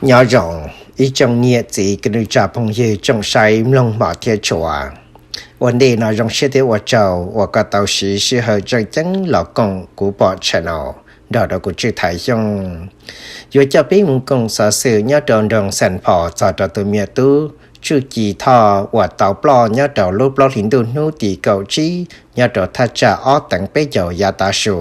Nyob zoo ib tsoom niam txiv kwv tij neej tsa phooj ywg tsoom saib mloog hmov thiab tshua. Ua ntej no zoo siab thiab ua tsaug uas koj tau siv sij hawm tseem ceeb los koom kuv pom channel nrog rau kuv Tswj Thaiv Xyooj. Yuav coj peb mus koom xov xwm nyob rau nroog Xeem Phos txog rau tus me nyuam tub Tsuj Ci Thoj uas tau ploj nyob rau lub plaub hlis ntuj hnub tim kaum tsib nyob rau thaj tsam ob teev peb caug yav tav su.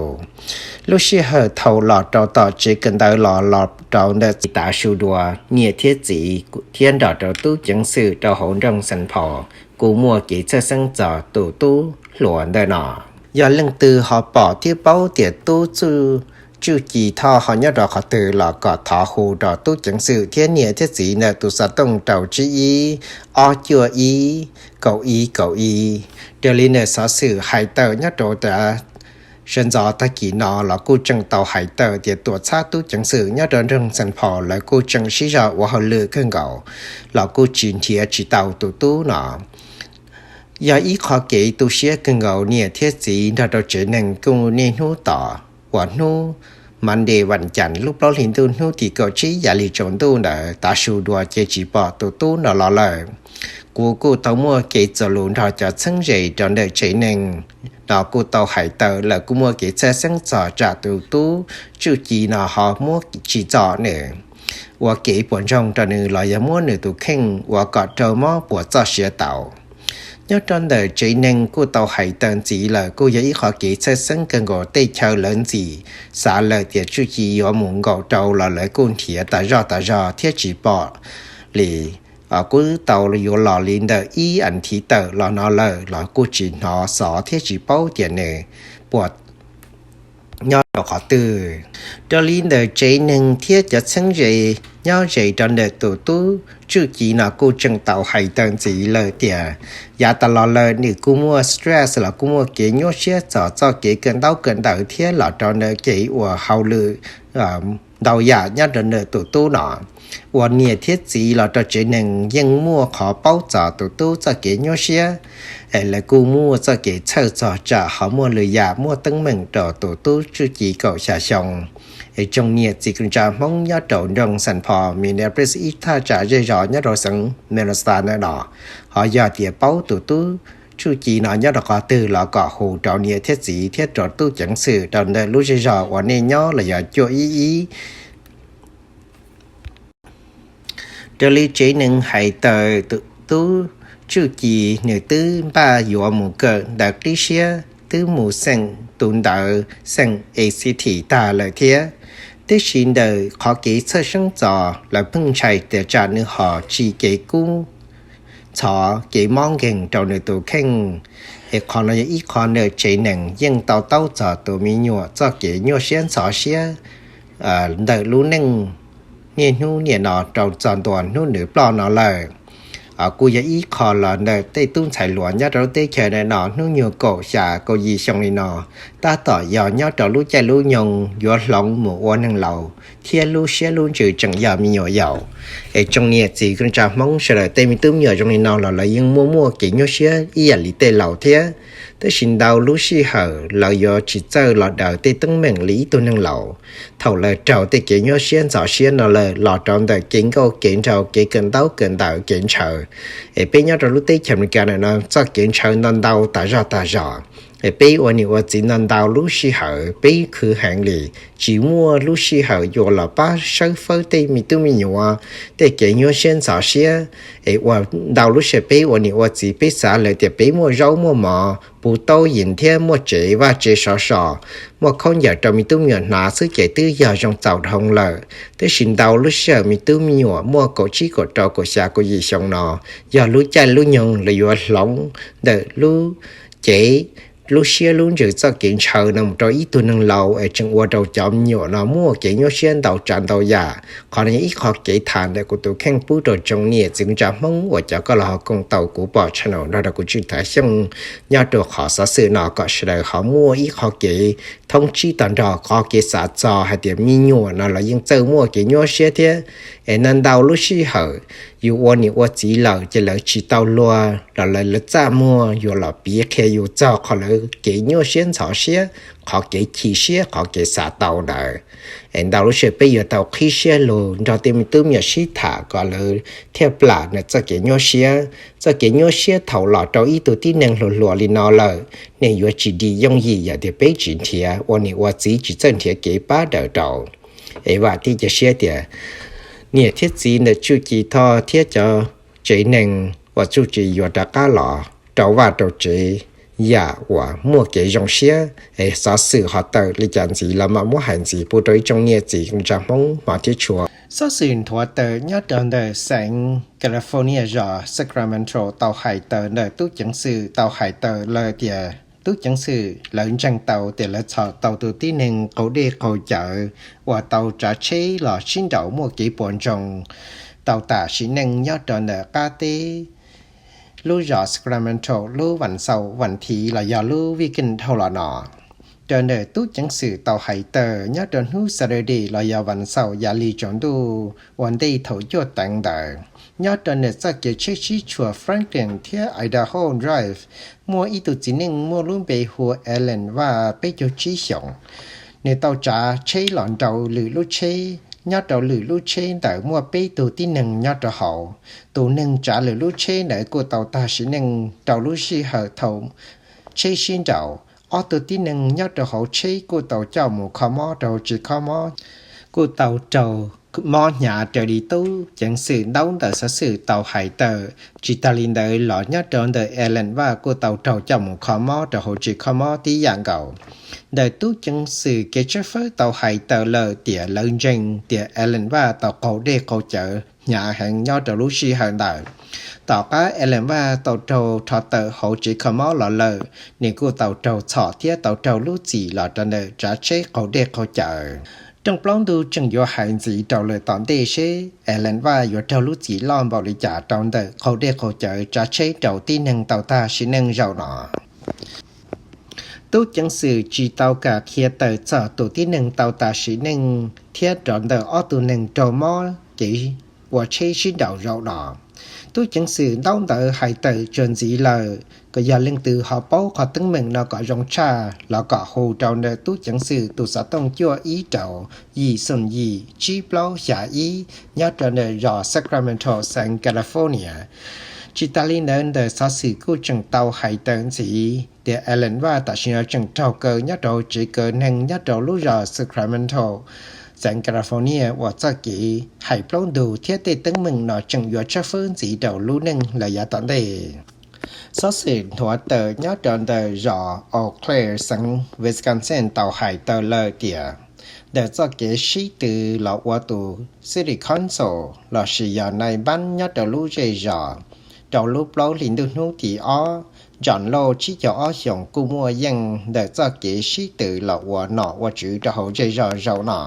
Lub sij hawm thaum los rau tom tsev kawm ntawv los los rau ntawm txiv tav su dua, niam thiab txiv thiab nrog rau tub ceev xwm rau hauv nroog Xeem Phos kuj muaj kev txhawj xeeb txog tus tub hluas ntawm no. Yog leej twg ho pom thiab paub tias tub Tsuj Ci Thoj ho nyob rau qhov twg los kom thov hu rau tub ceev xwm thiab niam thiab txiv ntawm tus xov tooj rau tsib ib, ob cuaj ib, kaum ib kaum ib. Raws li ntawm xov xwm hais tawm nyob rau tav sawv ntxov tag kis no los kuj tseem tau hais tawm tias tuam txhab tub ceev xwm nyob rau nroog Xeem Phos lawv kuj tseem sib zog ua hauj lwm kawg nkaus los kuj tsis nrhiav tsis tau tus tub no. Yog ib qho kev tu siab kawg nkaus, niam thiab txiv nrog rau tsev neeg kuj niaj hnub tos uas hnub Monday, Vaj Cas, lub plaub hlis ntuj hnub tim kaum tsib yav li tsaus ntuj ntawd tav su dua ces tsis pom tus tub no los lawm. Kuv kuj tau muaj kev txuas lus nrog cov txheeb ze rau ntawm tsev neeg no kuj tau hais tawm lawv kuj muaj kev txhawj xeeb txog tsam tus tub Tsuj Ci no ho muab tsim txom nws, ua kev puas ntsoog rau nws los yog muab nws tus kheej ua kom raug mob puas txoj sia tau. Nyob rau ntawm tsev neeg kuj tau hais tawm ntxiv lawm kuj yog ib qho kev txhawj xeeb kawg nkaus, tej chaw lawv ntxim xav lawm tias Tsuj Ci yuav mus nkaum rau los lawv kuj nrhiav tas zog tas zog thiab tsis pom li. Kuj tau yuav los li ntawm ib as thiv tawm los no lawm los kuj tsis hnov xov thiab tsis paub tias nws puas nyob rau qhov twg. Raws li ntawm tsev neeg thiab cov txheeb ze nyob ze rau ntawm tus tub Tsuj Ci no kuj tseem tau hais tawm ntxiv lawm tias yav tas los lawm nws kuj muaj stress los kuj muaj kev nyuaj siab txog txoj kev kawm ntaub kawm ntawv thiab los rau ntawm kev ua hauj lwm ntau yam nyob rau ntawm tus tub no, uas niam thiab txiv los rau tsev neeg yeej muaj qhov paub txog tus tub txoj kev nyuaj siab. Es lawv kuj muaj txoj kev txhawj txog tsam ho muaj lwm yam muaj teeb meem rau tus tub Tsuj Ci kaum xya xyoo. Es tsoom niam txiv kwv tij neej tsa Hmoob nyob rau nroog Xeem Phos, Minneapolis, ib thaj tsam zej zos nyob rau xeev Minnesota ntawm no, ho yog tias paub tus tub Tsuj Ci no nyob rau qhov twg los kom hu rau niam thiab txiv thiab rau tub ceev xwm rau ntawm lub zej zos uas nej nyob los yog cuaj ib ib. Raws li tsev neeg hais tawm, tus tub Tsuj Ci nws twb npaj yuav mus kawm ntawv qib siab, twb mus xeem tus ntawv xeem A C T tag lawm thiab. Tiam sis ntawm qhov kev txhawj xeeb txog lawv pheej ntshai tias tsam nws ho tsim kev kub ntxhov kev mob nkeeg rau nws tus kheej. Es qhov no yog ib qho ntawm tsev neeg yeej to taub txog tus me nyuam txoj kev nyuaj siab ntxhov siab ntawm lub neej niaj hnub niaj no rau txog ntua hnub nws ploj no lawm. Kuj yog ib qho los ntawm tej tub ntxhais hluas nyob rau lub teb chaws ntawm no hnub nyoog kaum xya kaum yim xyoo li no, tab tom yog nyob rau lub caij lub nyoog yuav hloov mus ua neeg laus thiab lub siab lub ntsws tseem yog me nyuam yaus. Es tsoom niam txiv kwv tij neej tsa Hmoob sawv daws, tej me tub me nyuam zoo li no los lawv yeej muaj muaj kev nyuaj siab ib yam li tej laus thiab. Tab sis ntau lub sij hawm lawv yuav tsis txawj los daws tej teeb meem li ib tug neeg laus. Thaum lawv raug tej kev nyuaj siab ntxhov siab no lawm los rau ntawm kev nkauj kev nraug, kev kawm ntaub kawm ntawv, kev ntshaw. Es peb nyob rau lub teb chaws Amelikas ntawm no txoj kev ntshaw ntau ntau tas zog tas zog. Es peb ua niam ua txiv ntau ntau lub sij hawm peb khwv heev li, tsis muaj lub sij hawm yuav los pab sawb fawb tej me tub me nyuam tej kev nyuaj siab ntxhov siab. Es ua ntau lub sij hawm peb ua niam ua txiv peb xav lawm tias peb muaj zaub muaj mov puv taub yees thiab muaj tsev vaj tsev sov so, muaj khaub ncaws rau me tub me nyuam hnav xwb ces twb yog zoo txaus dhau lawm. Tab sis ntau lub sij hawm me tub me nyuam muaj kaum tsib kaum rau kaum xya kaum yim xyoo no, yog lub caij lub nyoog lawv yuav hloov ntawm lub cev, lub siab lub ntsws txoj kev ntshaw no mus rau ib tug neeg laus es tseem ua rau cov me nyuam no muaj kev nyuaj siab ntau tsav ntau yam. Qhov no yog ib qho kev tham ntawm kuv tus kheej pub rau tsoom niam txiv kwv tij neej tsa Hmoob uas cov koj los ho koom tau kuv pom channel nrog rau kuv Tswj Thaiv Xyooj nyob rau qhov xov xwm no kom sawv daws ho muaj ib qho kev thoob tsib to nrog qhov kev xav txog hais tias me nyuam no los yeej txawj muaj kev nyuaj siab thiab. Es ntau ntau lub sij hawm yus ua niam ua txiv lawm ces lawv tsis tau luag los lawv, lawv txaj muag yuav los piav qhia yus txog qhov lawv kev nyuaj siab ntxhov siab. qhov kev chim siab, qhov kev xav tau ntawd. Es ntau lub sij hawm peb yuav tau qhib siab lug nrog tej me tub me nyuam sib tham kom lawv thiaj plam nws txoj kev nyuaj siab. Txoj kev nyuaj siab thaum los rau ib tug tib neeg hluas hluas li no lawm, nws yuav tsis dim yooj yim yog tias peb tsis nrhiav, ua niam ua txiv tsis txawj nrhiav kev pab daws rau. Es vam thiab cia siab tias niam thiab txiv ntawm tsuj ci thoj thiab cov tsev neeg uas tsuj ci yuav rov qab los rau vaj rau tsev yam uas muaj kev zoo siab. Es xov xwm ho tawm li cas ntxiv los mam muab hais ntxiv pub rau ib tsoom niam txiv ntsa Hmoob hmov thiab tshua. Xov xwm nthuav tawm nyob rau ntawm xeev California zos Sacramento tau hais tawm ntawm tub ceev xwm tau hais tawm lawm tias tub ceev xwm lawv ntseeg tau tias lawv txhom tau tus tib neeg qaug dej qaug cawv uas tau tsav tsheb los sib nraus muaj kev puas ntsoog tau tas sim neej nyob rau ntawm qab teb lub zos Sacramento lub vas xaum vas thiv los yog lub weekend dhau los no. Raws ntawm tub ceev xwm tau hais tawm nyob rau hnub Saturday los yog vas xaum yav li tsaus ntuj ua ntej thaum cuaj teev ntawd, nyob rau ntawm txoj kev tsheb sib tshuam Franklin thiab Idaho Drive, muaj ib tug txiv neej muaj lub npe hu ua Alan Vaj peb caug tsib xyoos. Nws tau tsav tsheb los nraus lwm lub tsheb, nyob rau lwm lub tsheb ntawd muaj peb tug tib neeg nyob rau hauv. Tus neeg tsav lwm lub tsheb ntawd kuj tau tag sim neej rau lub sij hawm thaum tsheb sib nraus. Ob tug tib neeg nyob rau hauv tsheb kuj tau coj mus kho mob rau hauv tsev kho mob, kuj tau raug mob hnyav raws li tub ceev xwm ntaub ntawm xov xwm tau hais tawm. Tsis tas li ntawd los nyob rau ntawm Alan Vaj kuj tau raug coj mus kho mob rau hauv tsev kho mob tib yam nkaus. Ntawm tub ceev xwm kev tshawb fawb tau hais tawm lawm tias lawv ntseeg tias Alan Vaj tau qaug dej qaug cawv hnyav heev nyob rau lub sij hawm ntawd. Tom qab Alan Vaj tau raug rho tawm hauv tsev kho mob los lawm, nws kuj tau raug txhom thiab tau raug lub txim los rau ntawm tsav tsheb qaug dej qaug cawv. Rooj plaub ntug tseem yuav hais ntxiv rau lawm tom ntej seb Alan Vaj yuav raug lub txim loj npaum li cas rau ntawm qaug dej qaug cawv tsav tsheb rau tib neeg tau tag sim neej zaum no. Tub ceev xwm tsis tau kam qhia tawm txog tus tib neeg tau tag sim neej thiab rau ntawm ob tug neeg raug mob kev ua tsheb sib nraus zaum no. Tub ceev xwm ntaub ntawd hais tawm tsuas ntxiv lawm, kom yog leej twg ho paub qhov teeb meem no kom zoo tshaj los kom hu rau ntawm tub ceev xwm tus xov tooj cuaj ib rau yim xoom yim tsib plaub xya ib nyob rau ntawm zos Sacramento, xeev California. Tsis tas li ntawd ntawm xov xwm kuj tseem tau hais tawm ntxiv tias Alan Vaj tam sim no tseem raug kaw nyob rau tsev kaw neeg nyob rau lub zos Sacramento, xeev California uas txoj kev hais plaub ntug thiab tej teeb meem no tseem yuav tshawb fawb ntxiv rau lub neej lawm yav tom ntej. Xov xwm nthuav tawm nyob rau ntawm zos Eau Claire, xeev Wisconsin tau hais tawm lawm tias ntawm txoj kev sib tw los ua tus city council lossis yog nais npab nyob rau lub zej zos rau lub plaub hlis ntuj hnub tim ob, John Lowe tsib caug ob xyoos kuj muaj yeej ntawm txoj kev sib tw los ua nom ua tswv rau hauv zej zos zaum no.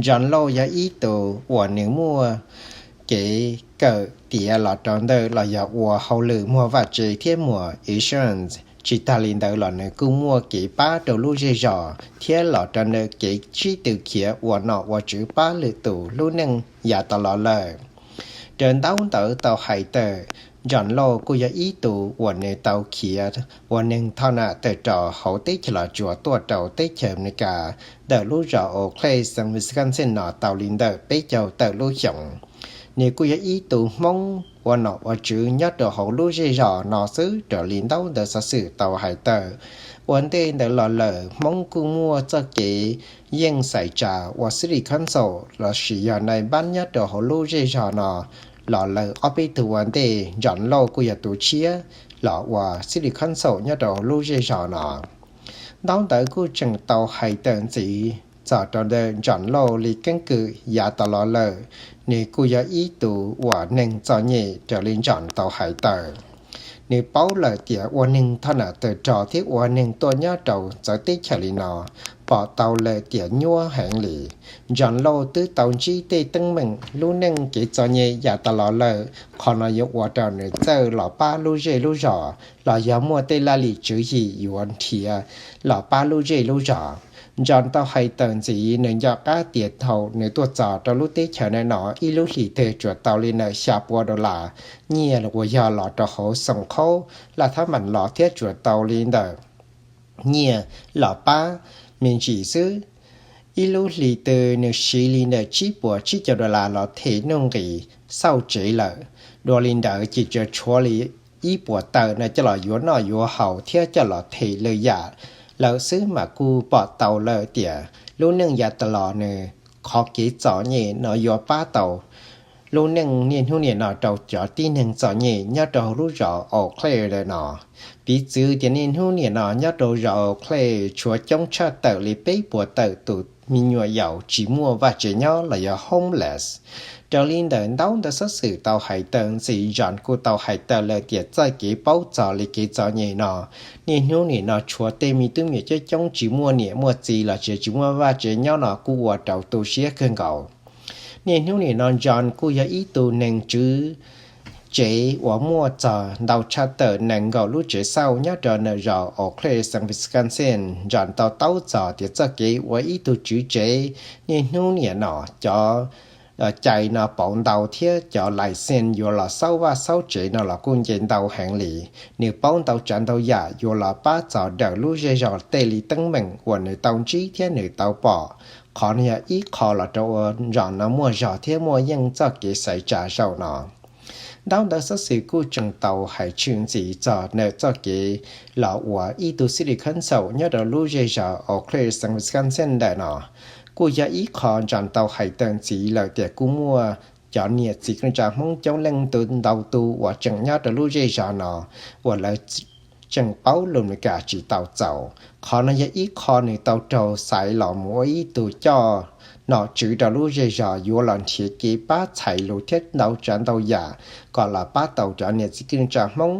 John Lowe yog ib tug uas nws muaj kev kawm tiav los rau ntawm los yog ua hauj lwm muag vaj tse thiab muag insurance. Tsis tas li ntawd los nws kuj muaj kev pab rau lub zej zos thiab los rau ntawm kev sib tw khiav ua nom ua tswv pab lwm tus lub neej yav tas los lawm. Raws ntaub ntawv tau hais tawm, John Lowe kuj yog ib tug uas nws tau khiav ua neeg thoj nam tawm rau hauv teb chaws Los Tsuas tuaj rau teb chaws Amelikas ntawm lub zos Eau Claire, xeev Wisconsin no tau li ntawm peb caug tawm lub xyoos. Nws kuj yog ib tug Hmoob ua nom ua tswv nyob rau hauv lub zej zos no xwb raws li ntaub ntawv xov xwm tau hais tawm. Ua ntej ntawd los lawm Hmoob kuj muaj txoj kev yeej xaiv tsa ua city council lossis yog nais npab nyob rau hauv lub zej zos no los lawm ob peb tug ua ntej. John Lowe kuj yog tus tshiab los ua city council nyob rau hauv lub zej zos no. Ntaub ntawv kuj tseem tau hais tawm ntxiv txog rau ntawm John Lowe li keeb kwm yav tas los lawm. Nws kuj yog ib tug uas neeg txom nyem raws li John tau hais tawm. Nws paub lawm tias ua neeg thoj nam tawm rog thiab ua neeg tuaj nyob rau txawv teb chaws li no pom tau lawm tias nyuaj heev li. John Lowe twb tau ntsib tej teeb meem lub neej kev txom nyem yav tas los lawm, qhov no yuav ua rau nws txawj los pab lub zej lub zos los yog muaj tej laj lim tswv yim yuav nrhiav los pab lub zej lub zos. John tau hais tawm ntxiv nws nco qab tias thaum nws tuaj txog rau lub teb chaws no ib lub hlis twg tsuas tau li ntawm xya pua dollar nyiaj uas yog los rau hauv xoom qhaub laj thab mam los thiab tsuas tau li ntawm nyiaj los pab me ntsis xwb. Ib lub hlis twg nws siv li ntawm tsib puas tsib caug dollar los them nuj nqis xauj tsev lawm. Dua li ntawd ces tsuas tshuav li ib puas tawm no coj los yuav noj yuav haus thiab coj los them lwm yam lawm xwb mas kuj pom tau lawm tias lub neej yav tas los nws qhov kev txom nyem no yuav pab tau lub neej niaj hnub nim no rau cov tib neeg txom nyem nyob rau hauv lub zos Eau Claire ntawm no. Piv txwv tias niaj hnub nim no nyob rau zos Eau Claire tshuav coob tshaj tawm li peb puas tawm tus me nyuam yaus tsis muaj vaj tsev nyob los yog homeless. Raws li ntawm ntaub ntawv xov xwm tau hais tawm ntxiv, John kuj tau hais tawm lawm tias txoj kev paub txog li kev txom nyem no niaj hnub nim no tshuav tej me tub me nyuam coob coob tsis muaj niam muaj txiv los sis tsis muaj vaj tsev nyob no kuj ua rau tu siab kawg nkaus. Niaj hnub nim no John kuj yog ib tug neeg tswv tsev uas muaj txog ntau tshaj tawm nees nkaum lub tsev xauj nyob rau ntawm zos Eau Claire, San Wisconsin. John tau taub txog tias txoj kev ua ib tug tswv tsev niaj hnub nim no cov cai no pauv ntau thiab cov license yuav los xauj vaj xauj tsev no los kuj nce ntau heev li. Nws paub ntau tsav ntau yam yuav los pab txog daws lub zej zog tej li teeb meem uas nws tau ntsib thiab nws tau pom. Qhov no yog ib qho los rau ua John no muaj zog thiab muaj yeej txoj kev xaiv tsa zaum no. Ntaub ntawv xov xwm kuj tseem tau hais tshwm ntxiv txog ntawm txoj kev los ua ib tug city council nyob rau lub zej zog Eau Claire, San Wisconsin ntawm no. Kuj yog ib qho John tau hais tawm ntxiv lawm tias kuj muaj cov niam txiv kwv tij neej tsa Hmoob coob leej ntau tus uas tseem nyob rau lub zej zog no uas lawv tseem paub lus Amelikas tsis tau txaus. Qhov no yog ib qho nws tau raug xaiv los mus ua ib tug coj nom tswv rau lub zej zog yuav los nrhiav kev pab txhais lus thiab ntau tsav ntau yam kom los pab tau cov niam txiv kwv tij neej tsa Hmoob.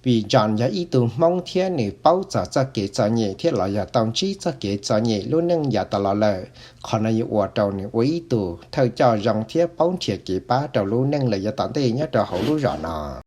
Vim John yog ib tug Hmoob thiab nws paub txog txoj kev txom nyem thiab los yog tau ntsib txoj kev txom nyem lub neej yav tas los lawm, qhov no yuav ua rau nws ua ib tug thawj coj zoo thiab paub nrhiav kev pab rau lub neej lawm yav tom ntej nyob rau hauv lub zos no.